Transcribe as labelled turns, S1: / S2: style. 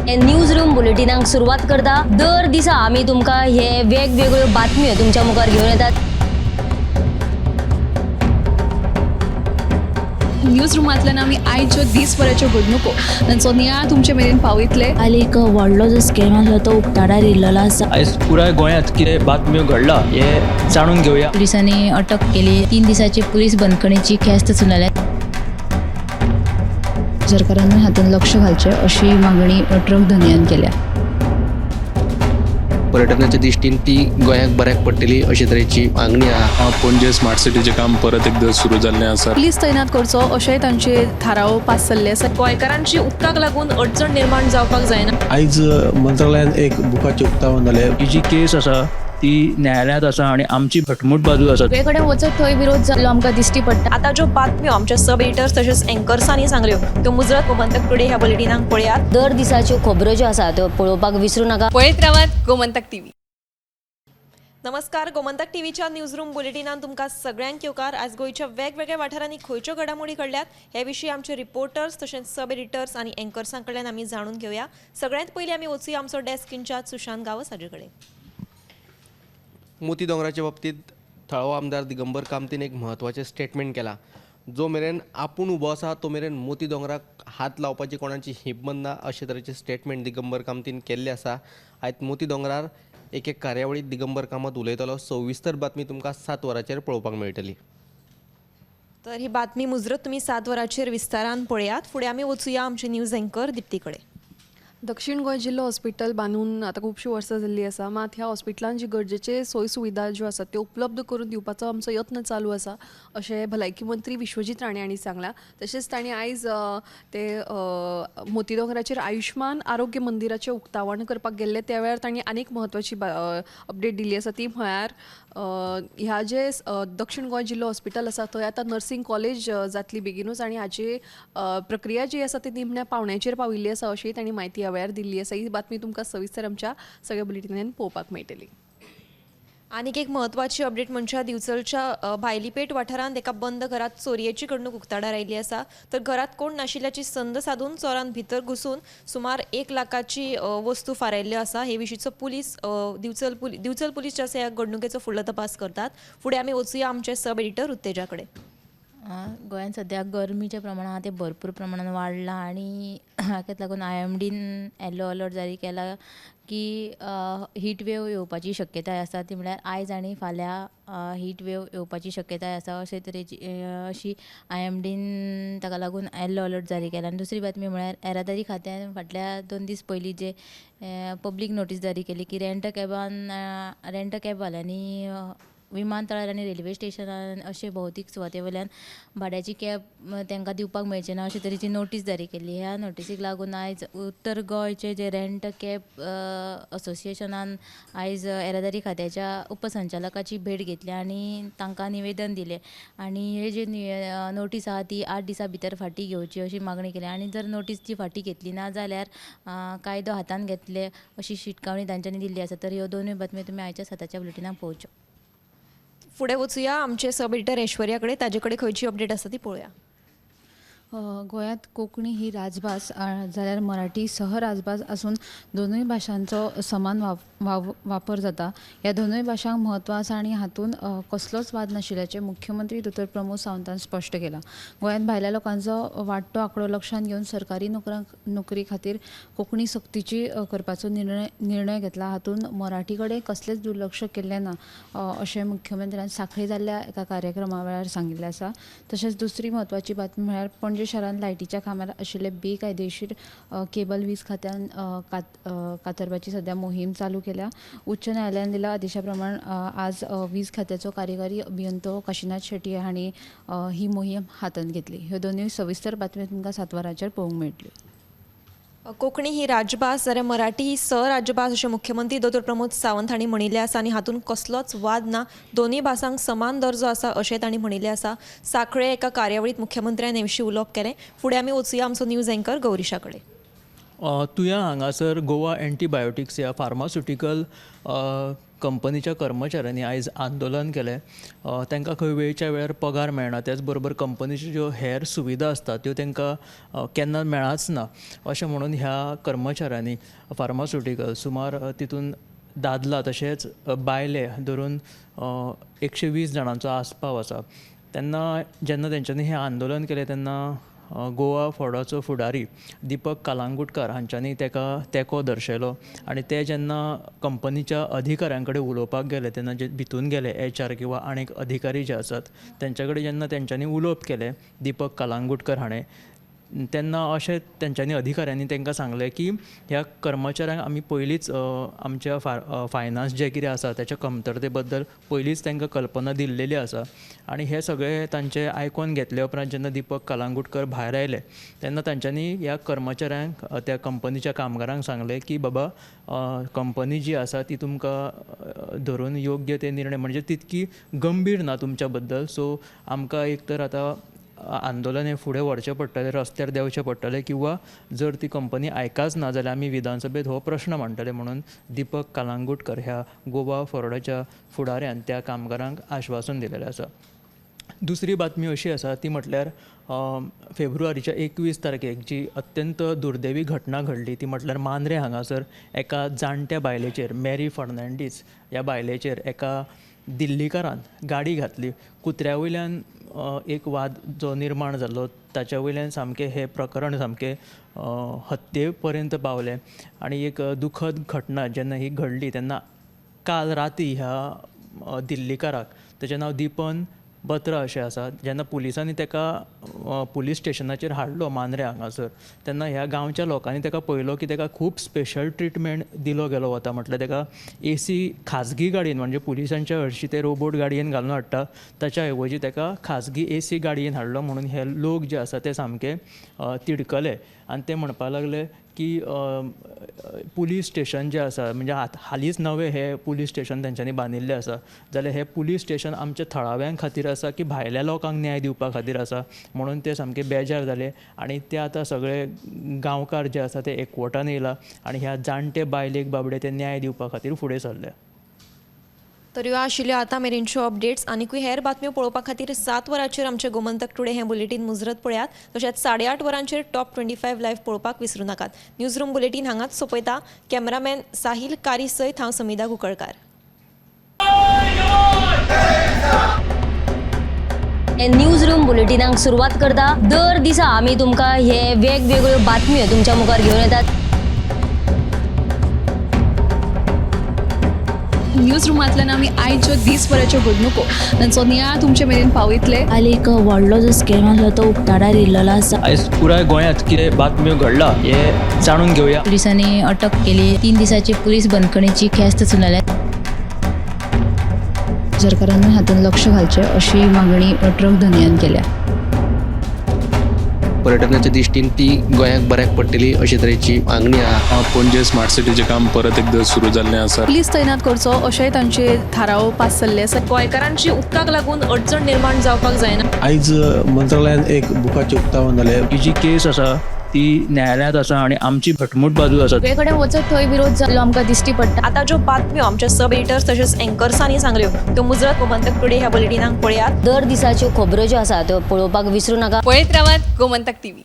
S1: News room बुलेटिनाक सुरवात करता. दर दिसा आमी तुमकां हे वेगवेगळ्यो बातम्यो तुमच्या मुखार घेवन येतात.
S2: न्यूज रुमांतल्यान आमी आयच्यो दीसभराच्यो घडणुको तांचो नियाळ तुमचे मेरेन पावयतले.
S3: काल एक व्हडलो जो स्कॅम आसलो तो उक्ताडार येयल्लो आसा.
S4: आयज पुराय गोंयांत कितें बातम्यो घडला हें जाणून घेवया.
S3: पुलिसांनी अटक केली. 3 दिसाची पुलीस बंदखणीची ख्यास्त सुनायल्या.
S5: सरकारान हातूंत लक्ष घालचें अशी मागणी ट्रक धनयान केल्या.
S6: पर्यटनाच्या दृश्टीन ती गोंयाक बऱ्याक पडटली अशे तरेची मागणी आहा.
S7: पणजे स्मार्ट सिटीचें काम परत एकदां सुरू जाल्लें आसा.
S2: पुलीस तैनात करचो अशेंय तांचे थाराव पास जाल्ले आसा.
S8: गोंयकारांची उदकाक लागून अडचण निर्माण जावपाक जायना.
S9: आयज मंत्रालयान एक बुकाचें उक्तावण जालें.
S4: ही जी केस आसा ती न्यायालयांत आसा आनी आमची घटमूट बाजू आसा.
S5: सगळे कडेन वचत थंय विरोध जाल्लो आमकां दिश्टी पडटा.
S8: आतां ज्यो बातम्यो आमच्या सब एडिटर्स तशेंच एंकर्सांनी सांगल्यो त्यो मुजरत गोमंतक टुडे ह्या बुलेटिनाक पळयात.
S1: दर दिसाच्यो खबरो ज्यो आसा त्यो पळोवपाक विसरूं नाका.
S2: पळयत रावात गोमंतक टीव्ही.
S8: नमस्कार, गोमंतक टीव्हीच्या न्यूज रूम बुलेटिनान तुमकां सगळ्यांक येवकार. आज गोंयच्या वेगवेगळ्या वाठारांनी खंयच्यो घडामोडी घडल्यात हे विशीं आमचे रिपोर्टर्स तशेंच सब एडिटर्स आनी एंकर्सां कडल्यान आमी जाणून घेवया. सगळ्यांत पयलीं आमी वचुया आमचो डेस्क इन्चार्ज सुशांत गांवस हाजे कडेन.
S6: मोती दोंगराच्या बाबतींत थळावो आमदार दिगंबर कामतीन एक म्हत्वाचें स्टेटमेंट केलां. जो मेरेन आपूण उबो आसा तो मेरेन मोती दोंगराक हात लावपाची कोणाची हिंमत ना अशे तरेचें स्टेटमेंट दिगंबर कामतीन केल्लें आसा. आयज मोती दोंगरार एक एक कार्यावळीत दिगंबर कामत उलयतलो. सविस्तर बातमी तुमकां 7 वरांचेर पळोवपाक मेळटली.
S8: तर ही बातमी मुजरत तुमी 7 वरांचेर विस्तारान पळयात. फुडें आमी वचुया आमचे न्यूज एंकर दिप्ती कडेन.
S10: दक्षिण गोंय जिल्लो हॉस्पिटल बांदून आतां खुबशीं वर्सां जाल्लीं आसा, मात ह्या हॉस्पिटलान जी गरजेचे सोय सुविधा ज्यो आसा त्यो उपलब्ध करून दिवपाचो आमचो यत्न चालू आसा अशें भलायकी मंत्री विश्वजीत राणे हांणी सांगलां. तशेंच तांणी आयज ते मोती दोंगराचेर आयुश्मान आरोग्य मंदिराचें उक्तावण करपाक गेल्ले त्या वेळार तांणी आनीक म्हत्वाची अपडेट दिल्ली आसा. ती म्हळ्यार ह्या जे दक्षिण गोंय जिल्लो हॉस्पिटल आसा थंय आतां नर्सिंग कॉलेज जातली बेगिनूच आनी हाची प्रक्रिया जी आसा ती निमण्या पावण्याचेर पाविल्ली आसा अशी तांणी म्हायती ह्या वेळार दिल्ली आसा. ही बातमी तुमकां सविस्तर आमच्या सगळ्या बुलेटिनान पळोवपाक मेळटली.
S8: आनीक एक म्हत्वाची अपडेट म्हणजे दिवचलच्या भायलीपेठ वाठारांत एका बंद घरात चोरयेची घडणूक उक्ताडार आयिल्ली आसा. तर घरात कोण नाशिल्ल्याची संद सादून चोरान भितर घुसून सुमार 1 लाखाची वस्तू फारायल्ल्यो आसा. हे विशींचो पुलीस दिवचल पुलीस जे आसा ह्या घडणुकेचो फुडलो तपास करतात. फुडें आमी वचुया आमचे सब एडिटर उत्तेजा कडेन.
S3: गोंयांत सद्या गरमीचें प्रमाण आहा तें भरपूर प्रमाणान वाडलां आनी हाकाच लागून IMDन येल्लो अलर्ट जारी केला की हीट वेव येवपाची शक्यताय आसा. ती म्हळ्यार आयज आनी फाल्यां हीट वेव येवपाची शक्यताय आसा अशे तरेची अशी IMDन ताका लागून येल्लो अलर्ट जारी केला. आनी दुसरी बातमी म्हळ्यार येरादारी खात्यान फाटल्या 2 दीस पयलीं जे पब्लीक नोटीस जारी केली की रेंट कॅबवाल्यांनी विमानतळार आनी रेल्वे स्टेशनार अशे भौतीक सुवाते वयल्यान भाड्याची कॅब तांकां दिवपाक मेळचे ना अशे तरेची नोटीस जारी केल्ली. ह्या नोटीसीक लागून आयज उत्तर गोंयचे जे रेंट कॅब असोसिएशनान आयज येरादारी खात्याच्या उपसंचालकाची भेट घेतली आनी तांकां निवेदन दिलें आनी हे जे नोटीस आहा ती 8 दिसां भितर फाटीं घेवची अशी मागणी केली आनी जर नोटीस ती फाटीं घेतली ना जाल्यार कायदो हातान घेतले अशी शिटकावणी तांच्यांनी दिल्ली आसा. तर ह्यो दोनूय बातम्यो तुमी आयच्या 7च्या बुलेटिनाक पळोवच्यो.
S8: फुडें वचुया आमचे सब एडिटर ऐश्वर्या कडेन, ताजे कडेन खंयची अपडेट आसा ती पळोवया.
S5: गोंयांत कोंकणी ही राजभास जाल्यार मराठी सहराजभास आसून दोनूय भाशांचो समान वापर जाता. ह्या दोनूय भाशांक म्हत्व आसा आनी हातूंत कसलोच वाद नाशिल्ल्याचें मुख्यमंत्री दोतोर प्रमोद सावंतान स्पश्ट केलां. गोंयांत भायल्या लोकांचो वाडटो आंकडो लक्षांत घेवन सरकारी नोकरी खातीर कोंकणी सक्तीची करपाचो निर्णय घेतला. हातूंत मराठी कडेन कसलेंच दुर्लक्ष केल्लें ना अशें मुख्यमंत्र्यान सांखळे जाल्ल्या एका कार्यक्रमा वेळार सांगिल्लें आसा. तशेंच दुसरी म्हत्वाची बातमी म्हळ्यार पणजे शारांत लायटीच्या खांब्यार आशिल्ले बेकायदेशीर केबल वीज खात्यान कातरपाची सद्या मोहीम चालू केल्या. उच्च न्यायालयान दिल्या आदेशा प्रमाण आज वीज खात्याचो कार्यकारी अभियंतो काशीनाथ शेट्टी हांणी ही मोहीम हातांत घेतली. ह्यो दोनूय सविस्तर बातम्यो तुमकां 7 वरांचेर पळोवंक मेळटल्यो.
S8: कोंकणी ही राजभास जाल्यार मराठी ही सहराजभास अशें मुख्यमंत्री दोतोर प्रमोद सावंत हांणी म्हणिल्लें आसा आनी हातूंत कसलोच वाद ना, दोनूय भासांक समान दर्जो आसा अशें तांणी म्हणिल्लें आसा. सांखळे एका कार्यावळींत मुख्यमंत्र्यान हे विशीं उलोवप केलें. फुडें आमी वचुया आमचो न्यूज एंकर गौरीशा कडेन.
S4: तुया हांगासर गोवा एंटीबायोटिक्स ह्या फार्मास्युटिकल कंपनीच्या कर्मचाऱ्यांनी आयज आंदोलन केलें. तांकां खंय वेळच्या वेळार पगार मेळना, त्याच बरोबर कंपनीच्यो ज्यो हेर सुविधा आसता त्यो तांकां केन्ना मेळच ना अशें म्हणून ह्या कर्मचाऱ्यांनी फार्मास्युटिकल सुमार तितून दादला तशेंच बायले धरून 120 जाणांचो आस्पाव आसा. तेन्ना जेन्ना तेंच्यांनी हें आंदोलन केलें तेन्ना गोवा फोर्डाचो फुडारी दीपक कलांगुटकार हांच्यांनी तेका तेंको दर्शयलो आनी ते जेन्ना कंपनीच्या अधिकाऱ्यां कडेन उलोवपाक गेले तेन्ना जे भितून गेले एच आर किंवा आनीक अधिकारी जे आसात तेंच्या कडेन जेन्ना तेंच्यांनी उलोवप केलें दीपक कलांगुटकर हाणें, तेन्ना अशें तेंच्यांनी अधिकाऱ्यांनी तांकां सांगलें की ह्या कर्मचाऱ्यांक आमी पयलींच आमच्या फायनान्स जें कितें आसा तेच्या कमतरते बद्दल पयलींच तांकां कल्पना दिल्लेली आसा. आनी हें सगळें तांचें आयकोन घेतले उपरांत जेन्ना दीपक कलांगुटकर भायर आयले तेन्ना तांच्यांनी ह्या कर्मचाऱ्यांक त्या कंपनीच्या कामगारांक सांगलें की बाबा कंपनी जी आसा ती तुमकां धरून योग्य ते निर्णय म्हणजे तितकी गंभीर ना तुमच्या बद्दल, सो आमकां एक तर आतां आंदोलन हें फुडें व्हरचें पडटलें, रस्त्यार देंवचें पडटलें किंवा जर ती कंपनी आयकाच ना जाल्यार आमी विधानसभेंत हो प्रश्न मांडटले म्हणून दीपक कलांगुटकर ह्या गोवा फॉरवर्डाच्या फुडाऱ्यान त्या कामगारांक आश्वासन दिलेलें आसा. दुसरी बातमी अशी आसा ती म्हटल्यार फेब्रुवारीच्या 21 तारखेक जी अत्यंत दुर्दैवी घटना घडली ती म्हटल्यार मांद्रें हांगासर एका जाणट्या बायलेचेर मॅरी फर्नांडीस ह्या बायलेचेर एका दिल्लीकारान गाडी घातली. कुत्र्या वयल्यान एक वाद जो निर्माण जाल्लो ताच्या वयल्यान सामकें हें प्रकरण सामकें हत्ये पर्यंत पावलें आनी एक दुखद घटना जेन्ना ही घडली तेन्ना काल राती ह्या दिल्लीकाराक, तेचें नांव दीपन बत्रा अशें आसा, जेन्ना पुलिसांनी तेका पुलीस स्टेशनाचेर हाडलो मांद्रें हांगासर तेन्ना ह्या गांवच्या लोकांनी तेका पळयलो की तेका खूब स्पेशल ट्रिटमेंट दिलो गेलो वता. म्हटल्यार तेका एसी खाजगी गाडयेन म्हणजे पुलिसांच्या हरशीं ते रोबोट गाडयेन घालून हाडटा ताच्या ऐवजी तेका खाजगी एसी गाडयेन हाडलो म्हणून हे लोक जे आसा ते सामके तिडकले आनी ते म्हणपाक लागले की पुलीस स्टेशन जें आसा म्हणजे हालींच नवें हें पुलीस स्टेशन तेंच्यांनी बांदिल्लें आसा जाल्यार हें पुलीस स्टेशन आमच्या थळाव्यां खातीर आसा की भायल्या लोकांक न्याय दिवपा खातीर आसा म्हणून ते सामके बेजार जाले आनी ते आतां सगळे गांवकार जे आसा ते एकवटान येयला आनी ह्या जाणटे बायलेक बाबडे ते न्याय दिवपा खातीर फुडें सरले.
S8: तर ह्यो आशिल्ल्यो आतां मेरेनच्यो अपडेट्स. आनीकूय हेर बातम्यो पळोवपा खातीर 7 वरांचेर आमचें गोमंतक टुडे हें बुलेटीन मुजरत पळयात. तशेंच 8:30 वरांचेर टॉप 25 लायव्ह पळोवपाक विसरूं नाकात. न्यूज रूम बुलेटीन हांगाच सोंपयता. कॅमेरामॅन साहिल कारी सयत हांव समिधा कुंकळकार.
S1: न्यूज रूम बुलेटिनाक सुरवात करता. दर दिसा आमी तुमकां हे वेगवेगळ्यो बातम्यो तुमच्या मुखार घेवन येतात.
S2: न्यूज रुमांतल्यान आमी आयच्यो दीसभराच्यो घडणुको तांचो नियाळ तुमचे मेरेन पावयतले.
S3: काल एक व्हडलो जो स्कॅम आसलो तो उक्ताडार येयल्लो आसा.
S4: आयज पुराय गोंयांत कितें बातम्यो घडला हें जाणून घेवया.
S3: पुलिसांनी अटक केली. 3 दिसाची पुलीस बंदखणीची ख्यास्त सुनायल्या.
S5: सरकारान हातूंत लक्ष घालचें अशी मागणी ट्रक धनयान केल्या.
S6: पर्यटनाच्या दृश्टीन ती गोंयाक बऱ्याक पडटली अशे तरेची मागणी आहा.
S7: पणजे स्मार्ट सिटीचें काम परत एकदां सुरू जाल्लें आसा.
S2: पुलीस तैनात करचो अशेंय तांचे थाराव पास जाल्ले आसा.
S8: गोंयकारांची उदकाक लागून अडचण निर्माण जावपाक जायना.
S9: आयज मंत्रालयान एक बुकाचें उक्तावण जालें.
S4: ही जी केस आसा ती न्यायालयांत आसा आनी आमची घटमूट बाजू आसा.
S2: सगळे कडेन वचत थंय विरोध जाल्लो आमकां दिश्टी पडटा.
S8: आतां ज्यो बातम्यो आमच्या सब एडिटर्स तशेंच एंकर्सांनी सांगल्यो त्यो मुजरत गोमंतक टुडे ह्या बुलेटिनाक पळयात.
S1: दर दिसाच्यो खबरो ज्यो आसा त्यो पळोवपाक विसरूं नाका.
S2: पळयत रावात गोमंतक टीव्ही.